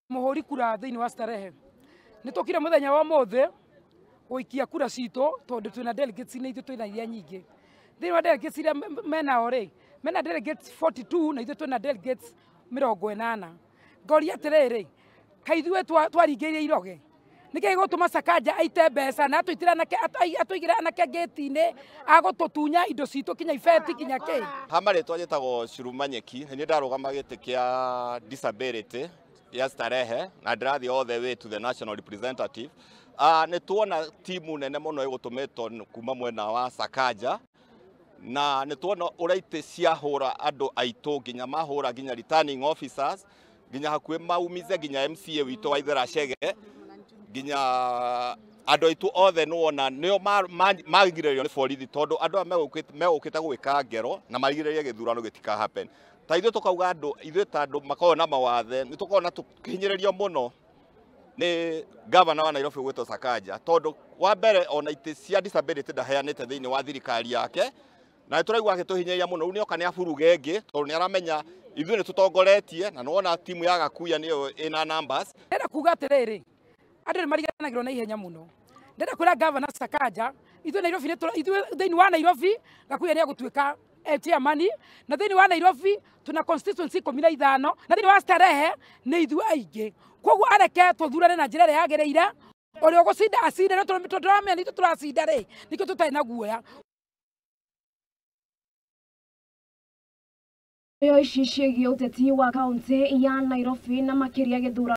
Muhuri kura thiini wa Starehe nitukire muthenya wa muthe guikia kura citu tondu twina delegates ni ithu twina iria nyingi thiini wa delegates iria menao ri mena delegates 42 na ithu twina delegates 80. Ngoria atiriri, kai ithuĩ twaringĩrĩire iroge nĩkĩ gĩgũtũma Sakaja aite mbeca na atũitĩre anake, atũigĩre anake ngĩti-inĩ agũtũtunya indo citũ kinya ibeti kinya kĩ? Ha marĩtwa njĩtagwo Ciruma Nyeki, nĩ niĩ ndarũgama gĩtĩ kĩa disability ya Starehe na ndĩrathiĩ all the way to the national representative. Nĩ tuona timu nene mũno ĩgũtũmĩtwo kuma mwena wa Sakaja na nĩ tuona ũrĩa itĩ ciahũra andũ aitũ nginya mahũra nginya returning officers nginya hakuhĩ maumize nginya MCA witũ wa Ithera Chege nginya andũ aitũ othe nĩ wona nĩo magirĩrĩrio nĩ borithi tondũ andũ aya megũkĩte gwĩka ngero na marigĩrĩrie gĩthurano gĩtika happen. Ta ithuĩ tũkauga andũ ithuĩ ta andũ makoragwo na mawathe nĩ tũkoragwo na tũkĩhinyĩrĩrio mũno nĩ gavana wa Nairobi gwĩtwo Sakaja tondũ wa mbere ona itĩ cia disability ndaheanĩte thĩinĩ wa thirikari yake na nĩ tũraigua agĩtũhinyĩrĩria mũno. Rĩu nĩoka nĩ aburuge ĩngĩ tondũ nĩ aramenya ithuĩ nĩ tũtongoretie na nĩwona timu ya Gakuya nĩyo ĩna numbers. Ndĩrenda kuga atĩrĩrĩ, andũ nĩ mariganagĩrwo na ihenya mũno. Ndĩrenda kwĩra gavana Sakaja ithuĩ Nairobi ithuĩ thĩinĩ wa Nairobi Gakuya nĩ egũtuĩka chairman, na thĩinĩ wa Nairobi tuna constituency 15 na thĩinĩ wa Starehe nĩ ithuĩ aingĩ. Koguo areke tũthurane na njĩra ĩrĩa yagĩrĩire, ũrĩa ũgũcinda acinde, no tondũ tũramenya nĩ ithuĩ tũracinda rĩ, nĩkĩo tũtarĩ na guoya. Yo ici ciĩgiĩ ũteti wa kaunti ya Nairobi na makĩria gĩthurano.